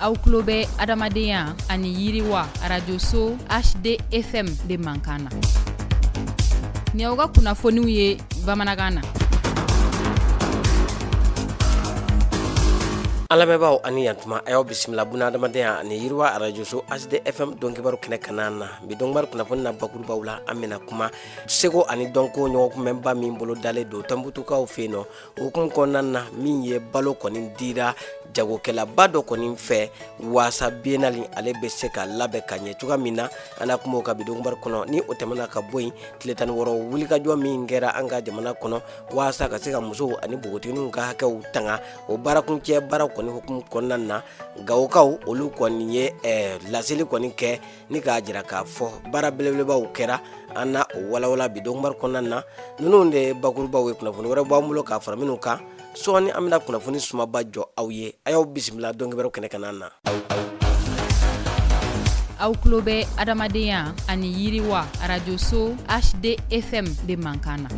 Aw tulo bɛ adamadenya ani yiriwa arajoso HDFM de mankan na. Nin y'aw ka kunnafoniw ye bamanankan na. An lamɛnbaaw ani yantuma, a y'aw bisimila buna adamadenya ani yiriwa arajoso HDFM donkibaru kɛnɛ kanna na. Bi donkibaru kunnafoni na, bakurubaw la, an bɛna kuma seko ani dɔnko ɲɔgɔnkunbɛnba min bolo dalen don Tɔnbukutukaw fɛ yen nɔ. Hukumu kɔnɔna na, min ye balo kɔni dira jagokɛlaba dɔ kɔni fɛ waasa biennale ale bɛ se ka labɛn ka ɲɛ cogoya min na, an na kuma o kan bi donkibaru kɔnɔ. Ni o tɛmɛna ka bɔ yen, tile 16 wulikajɔ min kɛra an ka jamana kɔnɔ waasa ka se ka musow ani npogotigininw ka hakɛw tanga, o baarakuncɛ baara kɔni hukumu kɔnɔna na, Gawokaw olu kɔni ye laseli kɔni kɛ ni k'a jira k'a fɔ baara belebelebaw kɛra. An na o walawala bi donkibaru kɔnɔna na. Ninnu de ye bakurubaw ye. Kunnafoni wɛrɛ b'an bolo k'a fara minnu kan sɔɔni, an bɛna kunnafoni sumaba jɔ aw ye. A y'aw bisimila donkibaru kɛnɛ kanna na. Aw tulo bɛ adamadenya ani yiriwa arajoso HDFM de mankan na.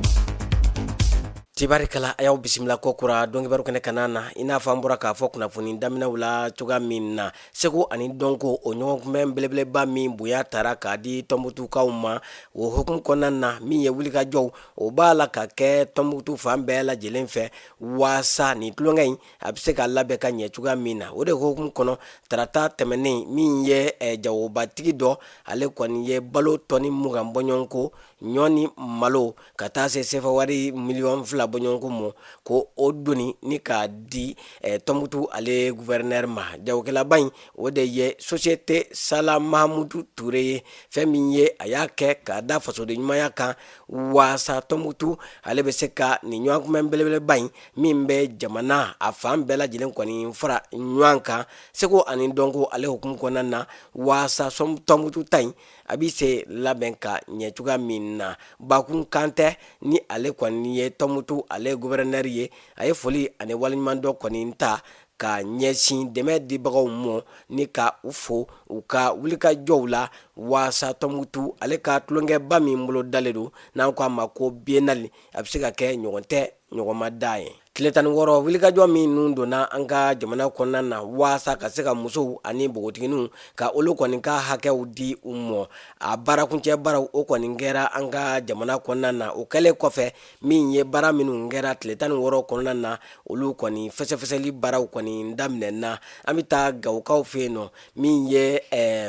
Tibarikala, a y'aw bisimila ko kura donkibaru kɛnɛ kanna na. I n'a fɔ an bɔra k'a fɔ kunnafoni daminɛw la cogoya min na, seko ani dɔnko o ɲɔgɔnkunbɛn belebeleba min bonya tara k'a di Tɔnbukutukaw ma, o hukumu kɔnɔna na, min ye wulikajɔw o b'a la ka kɛ Tɔnbukutu fan bɛɛ lajɛlen fɛ waasa nin tulonkɛ in a bɛ se ka labɛn ka ɲɛ cogoya min na. O de hukumu kɔnɔ, tarata tɛmɛnen, min ye jagobatigi dɔ, ale kɔni ye balo tɔni 20 bɔɲɔgɔnko, ɲɔ ni malo, ka taa se sefa wari miliyɔn 2 bɔɲɔgɔnko ma, ko o doni ni k'a di Tɔnbukutu ale gouverneur ma. Jagokɛlaba in, o de ye société Sala Mahamudu Ture ye. Fɛn min ye a y'a kɛ k'a da fasoden ɲumanya kan waasa Tɔnbukutu ale bɛ se ka nin ɲɔgɔnkunbɛn belebeleba in min bɛ jamana a fan bɛɛ lajɛlen kɔni fara ɲɔgɔn kan seko ani dɔnko ale hukumu kɔnɔna na, waasa Tɔnbukutu ta in a bɛ se labɛn ka ɲɛ cogoya min na. Bakun Kantɛ, ni ale kɔni ye Tɔnbukutu ale gouverneur ye, a ye foli ani waleɲumandɔn kɔni ta ka ɲɛsin dɛmɛ dibagaw ma ni ka u fo u ka wulikajɔw la waasa Tɔnbukutu ale ka tulonkɛba min bolo dalen don, n'an ko a ma ko biennale, a bɛ se ka kɛ ɲɔgɔn tɛ ɲɔgɔn ma da ye. Tile 16 wulikajɔ minnu donna an ka jamana kɔnɔna na waasa ka se ka musow ani npogotigininw ka olu kɔni ka hakɛw di u ma, a baarakuncɛ baaraw o kɔni kɛra an ka jamana kɔnɔna na. O kɛlen kɔfɛ, min ye baara minnu kɛra tile 16 kɔnɔna na, olu kɔni fɛsɛfɛsɛli baaraw kɔni daminɛna. An bɛ taa Gawokaw fɛ yen nɔ. Min ye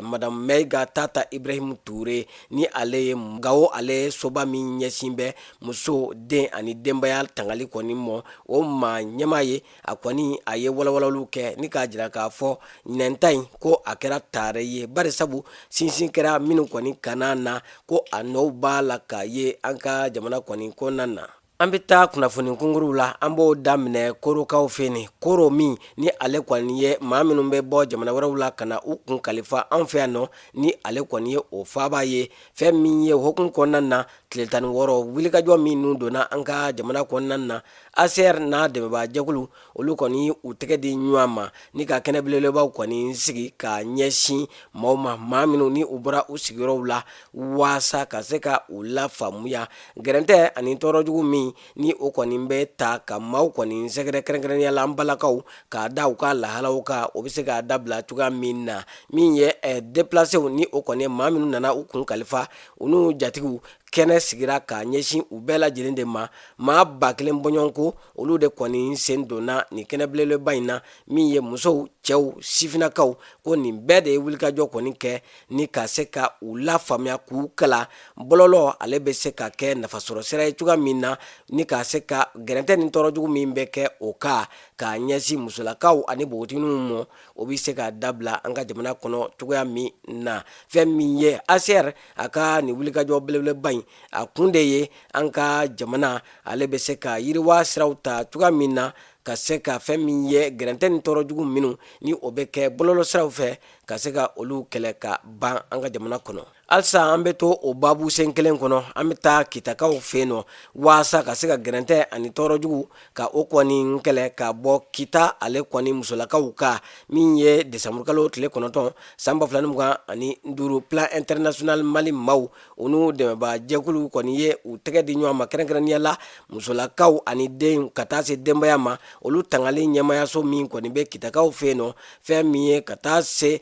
madame Mayiga Tata Ibrahim Ture, ni ale ye Gawo ale soba min ɲɛsin bɛ muso, den ani denbaya tangali kɔni ma, o maa ɲɛmaa ye, a kɔni a ye walawalaliw kɛ ni k'a jira k'a fɔ ɲinɛn ta in ko a kɛra taare ye, bari sabu sinsin kɛra minnu kɔni kanna na, ko a nɔw b'a la k'a ye an ka jamana kɔni kɔnɔna na. An bɛ taa kunnafoni kunkuruw la. An b'o daminɛ Korokaw fɛ yen. Koro min ni ale kɔni ye maa minnu bɛ bɔ jamana wɛrɛw la ka na u kun kalifa an fɛ yan nɔ, ni ale kɔni ye o faaba ye. Fɛn min ye hukumu kɔnɔna na, tile 16 wulikajɔ minnu donna an ka jamana kɔnɔna na, ACR n'a dɛmɛbaajɛkulu olu kɔni u tɛgɛ di ɲɔgɔn ma ni ka kɛnɛ belebelebaw kɔni sigi ka ɲɛsin maaw ma, maa minnu ni u bɔra u sigiyɔrɔw la, waasa ka se ka u lafaamuya gɛrɛntɛ ani tɔɔrɔjugu min ni o kɔni bɛ ta ka maaw kɔni sɛgɛrɛ, kɛrɛnkɛrɛnnenya la an balakaw, k'a da u ka lahalaw kan, o bɛ se k'a dabila cogoya min na. Min ye déplacéw ni o kɔni ye maa minnu nana u kun kalifa u n'u jatigiw, kɛnɛ sigira k'a ɲɛsin u bɛɛ lajɛlen de ma. Maa 1000 bɔɲɔgɔnko, olu de kɔni sen donna nin kɛnɛ belebeleba in na. Min ye musow, cɛw, sifinnakaw, ko nin bɛɛ de ye wulikajɔ kɔni kɛ ni ka se ka u lafaamuya, k'u kalan bɔlɔlɔ ale bɛ se ka kɛ nafasɔrɔ sira ye cogoya min na, ni ka se ka gɛrɛntɛ ni tɔɔrɔjugu min bɛ kɛ o kan k'a ɲɛsin musolakaw ani npogotigininw ma, o bɛ se ka dabila an ka jamana kɔnɔ cogoya min na. Fɛn min ye ACR a ka nin wulikajɔ belebeleba in, a kun de ye an ka jamana ale bɛ se ka yiriwa siraw ta cogoya min na, ka se ka fɛn min ye gɛrɛntɛ ni tɔɔrɔjugu minnu ni o bɛ kɛ bɔlɔlɔ siraw fɛ, ka se ka olu kɛlɛ ka ban an ka jamana kɔnɔ. Halisa an bɛ to o baabu sen kelen kɔnɔ. An bɛ taa Kitakaw fɛ yen nɔ waasa ka se ka gɛrɛntɛ ani tɔɔrɔjugu ka o kɔni kɛlɛ ka bɔ Kita ale kɔni musolakaw kan. Min ye desanburukalo tile 9 san 2025, Plan International Mali maaw, u n'u dɛmɛbaa jɛkulu kɔni ye u tɛgɛ di ɲɔgɔn ma, kɛrɛnkɛrɛnnenya la musolakaw ani den ka taa se denbaya ma. olu tangali ɲɛmayaso min kɔni bɛ Kitakaw fɛ yen nɔ, fɛn min ye ka taa se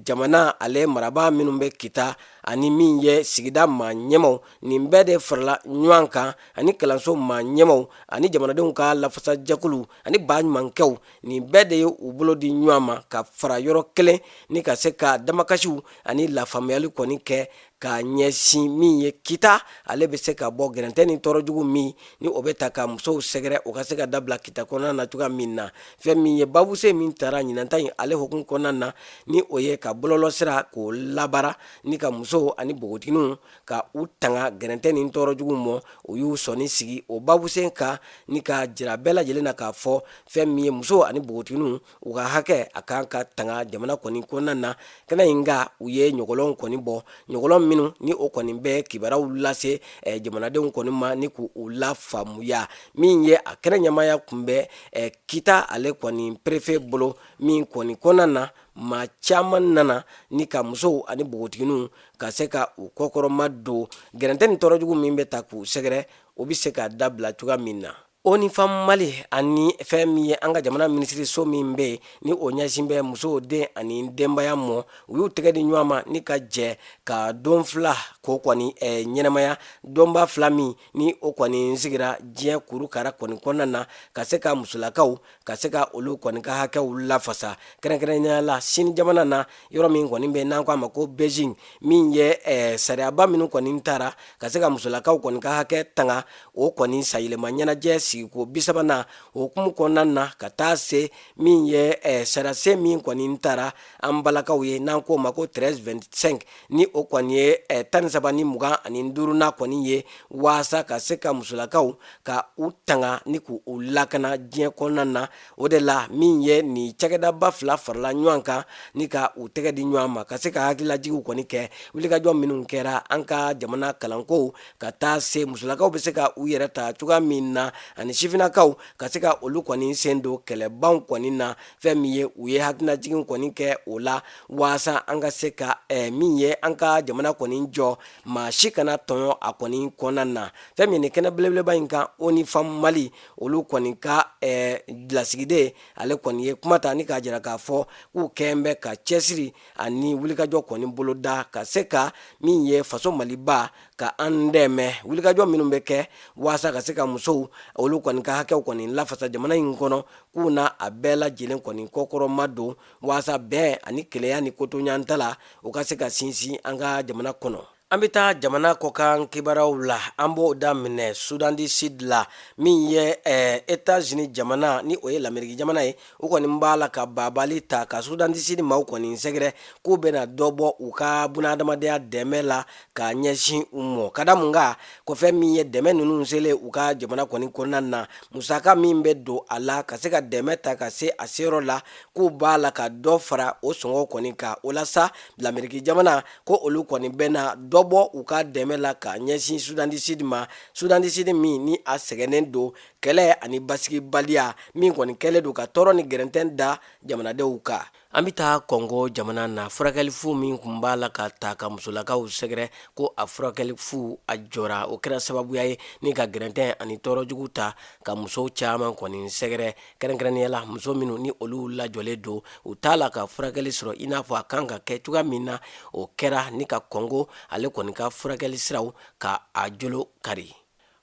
jamana ale marabaa minnu bɛ Kita ani min ye sigida maa ɲɛmaw, nin bɛɛ de farala ɲɔgɔn kan, ani kalanso maa ɲɛmaw ani jamanadenw ka lafasajɛkulu ani baɲumankɛw, nin bɛɛ de ye u bolo di ɲɔgɔn ma ka fara yɔrɔ kelen ni ka se ka damakasiw ani lafaamuyali kɔni kɛ ka ɲɛsin min ye Kita ale bɛ se ka bɔ gɛrɛntɛ ni tɔɔrɔ jugu min ni o bɛ ta ka musow sɛgɛrɛ, o ka se ka dabila Kita kɔnɔna na cogoya min na. Fɛn min ye babuse min tara ɲinanta in ale hukumu kɔnɔna na, ni o ye ka bɔlɔlɔsira k'o labaara ni ka musow ani npogotigininw ka u tanga gɛrɛntɛ ni tɔɔrɔ jugu mɔ, o y'u sɔnni sigi o babusen kan ni ka jira bɛɛ lajɛlen na k'a fɔ fɛn min ye musow ani npogotigininw u ka hakɛ a kan ka tanga jamana kɔni kɔnɔna na. Kɛnɛ in kan, u ye ɲɔgɔlɔn kɔni bɔ, ɲɔgɔlɔn minnu ni o kɔni bɛ kibaruyaw lase jamanadenw kɔni ma ni k'u lafaamuya. Min ye a kɛnɛ ɲɛmaaya tun bɛ Kita ale kɔni préfet bolo, min kɔni kɔnɔna na maa caman nana ni ka musow ani npogotigininw ka se ka u kɔkɔrɔma don gɛrɛntɛ ni tɔɔrɔ jugu min bɛ ta k'u sɛgɛrɛ, o bɛ se ka dabila cogoya min na. ONU Femmes Mali ani fɛn min ye an ka jamana minisiriso min bɛ yen ni o ɲɛsin bɛ musow, den ani denbaya mɔ, u y'u tɛgɛ di ɲɔgɔn ma ni ka jɛ ka don fila k'o kɔni ɲɛnamaya, donba fila min ni o kɔni sigira diɲɛ kurukara kɔni kɔnɔna na, ka se ka musolakaw ka se ka olu kɔni ka hakɛw lafasa, kɛrɛnkɛrɛnnenya la Sini jamana na, yɔrɔ min kɔni bɛ n'an ko a ma ko Beijing, min ye sariyaba minnu kɔni tara ka se ka musolakaw kɔni ka hakɛ tanga, o kɔni sayɛlɛma ɲɛnajɛ sigiko 30nan o hukumu kɔnɔna na, ka taa se min ye sariyasen min kɔni tara an balakaw ye n'an k'o ma ko 1325, ni o kɔni ye 13 ni 25nan kɔni ye, waasa ka se ka musolakaw ka u tanga ni k'u lakana diɲɛ kɔnɔna na. O de la min ye nin cakɛdaba fila farala ɲɔgɔn kan ni ka u tɛgɛ di ɲɔgɔn ma ka se ka hakililajigiw kɔni kɛ. Wulikajɔ minnu kɛra an ka jamana kalankow ka taa se musolakaw bɛ se ka u yɛrɛ ta cogoya min na, ani sifinnakaw ka se ka olu kɔni sen don kɛlɛbanw kɔni na, fɛn min ye u ye hakililajigin kɔni kɛ o la, waasa an ka se ka min ye an ka jamana kɔni jɔ, maa si kana tɔɲɔ a kɔni kɔnɔna na. Fɛn min nin kɛnɛ belebeleba in kan, ONU Femmes Mali olu kɔni ka lasigiden ale kɔni ye kuma ta ni k'a jira k'a fɔ k'u kɛn bɛ ka cɛsiri ani wulikajɔ kɔni boloda ka se ka min ye faso Maliba ka an dɛmɛ wulikajɔ minnu bɛ kɛ waasa ka se ka musow olu kɔni ka hakɛw kɔni lafasa jamana in kɔnɔ, k'u na a bɛɛ lajɛlen kɔni kɔkɔrɔma don waasa bɛn ani kelenya ni kotoɲanta la, u ka se ka sinsin an ka jamana kɔnɔ. An bɛ taa jamana kɔkan kibaruyaw la. An b'o daminɛ Soudan du Sud la. Min ye États-Unis jamana, ni o ye Lameriki jamana ye, u kɔni b'a la ka babali ta ka Soudan du Sud maaw kɔni sɛgɛrɛ k'u bɛna dɔ bɔ u ka bunahadamadenya dɛmɛ la ka ɲɛsin u mɔ. Ka da mun kan? Ko fɛn min ye dɛmɛ ninnu selen u ka jamana kɔni kɔnɔna na, musaka min bɛ don a la ka se ka dɛmɛ ta ka se a seyɔrɔ la, k'u b'a la ka dɔ fara o sɔngɔ kɔni kan. O la sa, Lameriki jamana ko olu kɔni bɛna dɔ bɔ u ka dɛmɛ la ka ɲɛsin Soudan du Sud ma, Soudan du Sud min ni a sɛgɛnnen don kɛlɛ ani basigibaliya min kɔni kɛlen don ka tɔɔrɔ ni gɛrɛntɛn da jamanadenw kan. An bɛ taa Kɔngo jamana na. Furakɛli fu min tun b'a la ka ta ka musolakaw sɛgɛrɛ, ko a furakɛli fu a jɔra. O kɛra sababuya ye ni ka gɛrɛntɛn ani tɔɔrɔ jugu ta ka musow caman kɔni sɛgɛrɛ, kɛrɛnkɛrɛnnenya la muso minnu ni olu lajɔlen don, u t'a la ka furakɛli sɔrɔ i n'a fɔ a kan ka kɛ cogoya min na. O kɛra ni ka Kɔngo ale kɔni ka furakɛli siraw ka a jolo kari.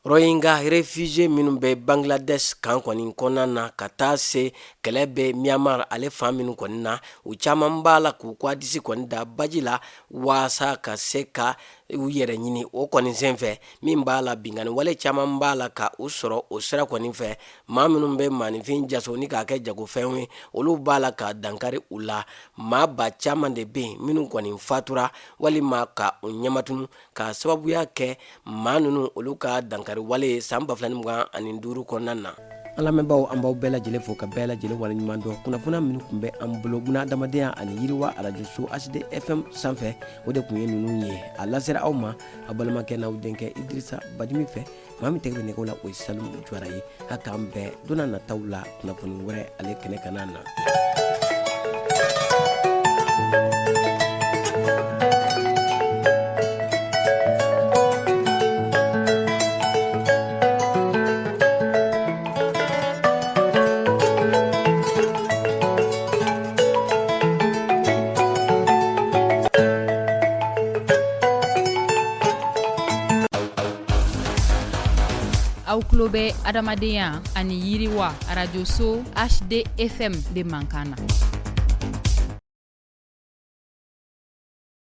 Rohingya réfugié minnu bɛ Bangladesh kan kɔni kɔnɔna na, ka taa se kɛlɛ bɛ Myanmar ale fan minnu kɔni na, u caman b'a la k'u ka disi kɔni da baji la waasa ka se ka u yɛrɛ ɲini. O kɔni senfɛ, min b'a la binkanni wale caman b'a la ka u sɔrɔ o sira kɔni fɛ. Maa minnu bɛ maaninfin jaso ni k'a kɛ jagofɛnw ye, olu b'a la ka dankari u la. Maa ba caman de bɛ yen minnu kɔni fatura walima ka u ɲɛmatunu ka sababuya kɛ maa ninnu olu ka dankari wale ye san 2025 kɔnɔna na. An lamɛnbaaw, an b'aw bɛɛ lajɛlen fo ka bɛɛ lajɛlen waleɲuman dɔn. Kunnafoniya minnu tun bɛ an bolo buna adamadenya ani yiriwa arajoso HD FM sanfɛ, o de tun ye ninnu ye. A lasera aw ma a balimakɛ n'aw denkɛ Idirisa Badimi fɛ. Maa min tɛgɛ bɛ nɛgɛw la, o ye Salimu Jawara ye. A k'an bɛn don n'a nataw la kunnafoni wɛrɛ ale kɛnɛ kana na. Aw tulo bɛ adamadenya ani yiriwa arajoso HDFM de mankan na.